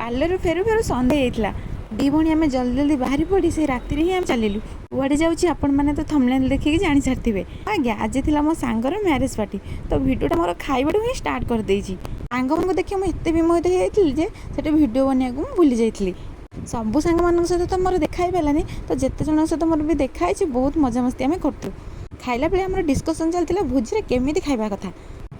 ପାର୍ଲରରୁ ଫେରୁ ଫେରୁ ସନ୍ଧ୍ୟା ହେଇଯାଇଥିଲା। ଦି ଭଉଣୀ ଆମେ ଜଲ୍ଦି ଜଲ୍ଦି ବାହାରି ପଡ଼ି ସେଇ ରାତିରେ ହିଁ ଆମେ ଚାଲିଲୁ। କୁଆଡ଼େ ଯାଉଛି, ଆପଣମାନେ ତ ଥମ୍ବନେଲ୍ ଦେଖିକି ଜାଣି ସାରିଥିବେ। ଆଜ୍ଞା, ଆଜି ଥିଲା ମୋ ସାଙ୍ଗର ମ୍ୟାରେଜ୍ ପାର୍ଟି। ତ ଭିଡ଼ିଓଟା ମୋର ଖାଇବାଠୁ ହିଁ ଷ୍ଟାର୍ଟ କରିଦେଇଛି। ସାଙ୍ଗମାନଙ୍କୁ ଦେଖି ମୁଁ ଏତେ ବିମୋହିତ ହେଇଯାଇଥିଲି ଯେ ସେଠି ଭିଡ଼ିଓ ବନେଇବାକୁ ମୁଁ ଭୁଲି ଯାଇଥିଲି। ସବୁ ସାଙ୍ଗମାନଙ୍କ ସହିତ ତ ମୋର ଦେଖା ହେଇପାରିଲାନି, ତ ଯେତେ ଜଣଙ୍କ ସହିତ ମୋର ବି ଦେଖା ହେଇଛି, ବହୁତ ମଜାମସ୍ତି ଆମେ କରୁଥିଲୁ। ଖାଇଲା ବେଳେ ଆମର ଡିସ୍କସନ୍ ଚାଲିଥିଲା ଭୋଜିରେ କେମିତି ଖାଇବା କଥା।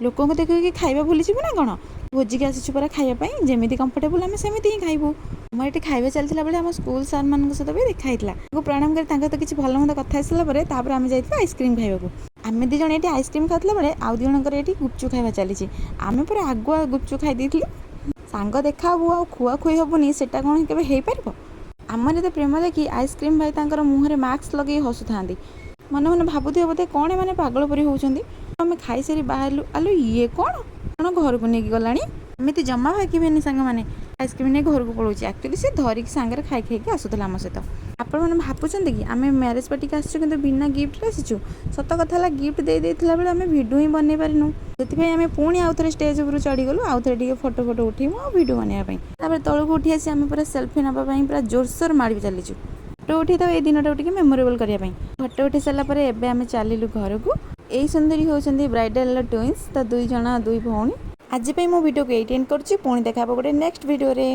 ଲୋକଙ୍କୁ ଦେଖିକି ଖାଇବା ଭୁଲିଯିବୁ ନା କ'ଣ? ଭୋଜିକି ଆସିଛୁ ପରା ଖାଇବା ପାଇଁ, ଯେମିତି କମ୍ଫର୍ଟେବୁଲ୍ ଆମେ ସେମିତି ହିଁ ଖାଇବୁ। ଆମର ଏଠି ଖାଇବା ଚାଲିଥିଲା ବେଳେ ଆମ ସ୍କୁଲ ସାର୍ମାନଙ୍କ ସହିତ ବି ଦେଖା ହେଇଥିଲା। ତାଙ୍କୁ ପ୍ରଣାମ କରି ତାଙ୍କ ସହିତ କିଛି ଭଲ ମନ୍ଦ କଥା ହେଇସାରିଲା ପରେ ତାପରେ ଆମେ ଯାଇଥିଲୁ ଆଇସ୍କ୍ରିମ୍ ଖାଇବାକୁ। ଆମେ ଦୁଇ ଜଣ ଏଠି ଆଇସ୍କ୍ରିମ୍ ଖାଉଥିଲା ବେଳେ ଆଉ ଦୁଇ ଜଣଙ୍କର ଏଠି ଗୁପଚୁପ୍ ଖାଇବା ଚାଲିଛି। ଆମେ ପୁରା ଆଗୁଆ ଗୁପଚୁପ୍ ଖାଇ ଦେଇଥିଲୁ। ସାଙ୍ଗ ଦେଖା ହବୁ ଆଉ ଖୁଆଖୁଇ ହବୁନି, ସେଟା କ'ଣ କେବେ ହେଇପାରିବ? ଆମର ଏତେ ପ୍ରେମ ଦେଖି ଆଇସ୍କ୍ରିମ୍ ଭାଇ ତାଙ୍କର ମୁହଁରେ ମାସ୍କ ଲଗେଇ ହସୁଥାନ୍ତି। ମନେ ମନେ ଭାବୁଥିବେ ବୋଧେ, କ'ଣ ଏମାନେ ପାଗଳ ପରି ହେଉଛନ୍ତି। ଆମେ ଖାଇସାରି ବାହାରିଲୁ। ଆଲୋ, ଇଏ କ'ଣ କ'ଣ ଘରକୁ ନେଇକି ଗଲାଣି? ଏମିତି ଜମା ଭାଗିବେନି ସାଙ୍ଗମାନେ। ଆଇସ୍କ୍ରିମ୍ ନେଇ ଘରକୁ ପଳାଉଛି। ଆକ୍ଚୁଆଲି ସେ ଧରିକି ସାଙ୍ଗରେ ଖାଇ ଖାଇକି ଆସୁଥିଲା ଆମ ସହିତ। ଆପଣମାନେ ଭାବୁଛନ୍ତି କି ଆମେ ମ୍ୟାରେଜ୍ ପାର୍ଟିକି ଆସିଛୁ କିନ୍ତୁ ବିନା ଗିଫ୍ଟରେ ଆସିଛୁ? ସତ କଥା ହେଲା, ଗିଫ୍ଟ ଦେଇ ଦେଇଥିଲା ବେଳେ ଆମେ ଭିଡ଼ିଓ ହିଁ ବନେଇ ପାରିନୁ। ସେଥିପାଇଁ ଆମେ ପୁଣି ଆଉ ଥରେ ଷ୍ଟେଜ୍ ଉପରୁ ଚଢ଼ିଗଲୁ, ଆଉ ଥରେ ଟିକେ ଫଟୋ ଫଟୋ ଉଠେଇବୁ ଆଉ ଭିଡ଼ିଓ ବନେଇବା ପାଇଁ। ତାପରେ ତଳକୁ ଉଠି ଆସି ଆମେ ପୁରା ସେଲ୍ଫି ନେବା ପାଇଁ ପୁରା ଜୋରସୋର ମାଡ଼ି ଚାଲିଛୁ, ଫଟୋ ଉଠେଇଥାଉ, ଏଇ ଦିନଟାକୁ ଟିକେ ମେମୋରେବଲ୍ କରିବା ପାଇଁ। ଫଟୋ ଉଠେଇ ସାରିଲା ପରେ ଏବେ ଆମେ ଚାଲିଲୁ ଘରକୁ। ଏଇ ସୁନ୍ଦରୀ ହେଉଛନ୍ତି ବ୍ରାଇଡ଼ାଲର ଟୁଇନ୍ସ, ତ ଦୁଇ ଜଣ ଦୁଇ ଭଉଣୀ। ଆଜି ପାଇଁ ମୁଁ ଭିଡ଼ିଓକୁ ଏଇଠି ଏଣ୍ଡ କରୁଛି। ପୁଣି ଦେଖା ହେବ ଗୋଟେ ନେକ୍ସଟ ଭିଡ଼ିଓରେ।